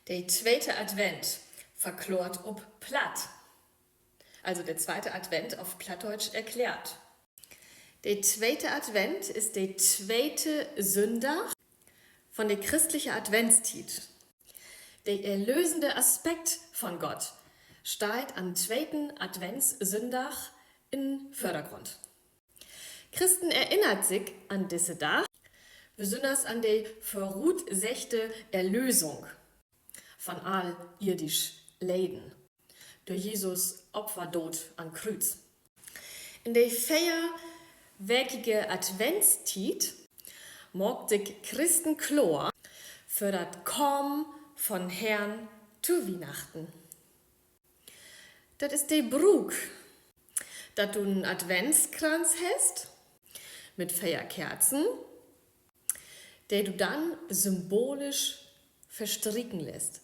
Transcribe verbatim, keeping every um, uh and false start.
De tweete Advent, verkloort op Platt. Also der zweite Advent auf Plattdeutsch erklärt. De tweete Advent is de tweete Sünndag von de christliche Adventstiet. De erlösende Aspekt von Gott steiht an tweeten Adventssünndag in Vördergrund. Christen erinnert sik an disse Dag besünners an de vörutsegte Erlösung von all irdisch Leden dör Jesus Opferdood an Krüüz. In de veerwekige Adventstiet maakt sik Christen kloor för dat Kamen von Herrn to Wiehnachten. Dat is de Bruuk, dat du en Adventskranz hest mit veer Kerzen, de du dann symbolisch verstrieken lettst.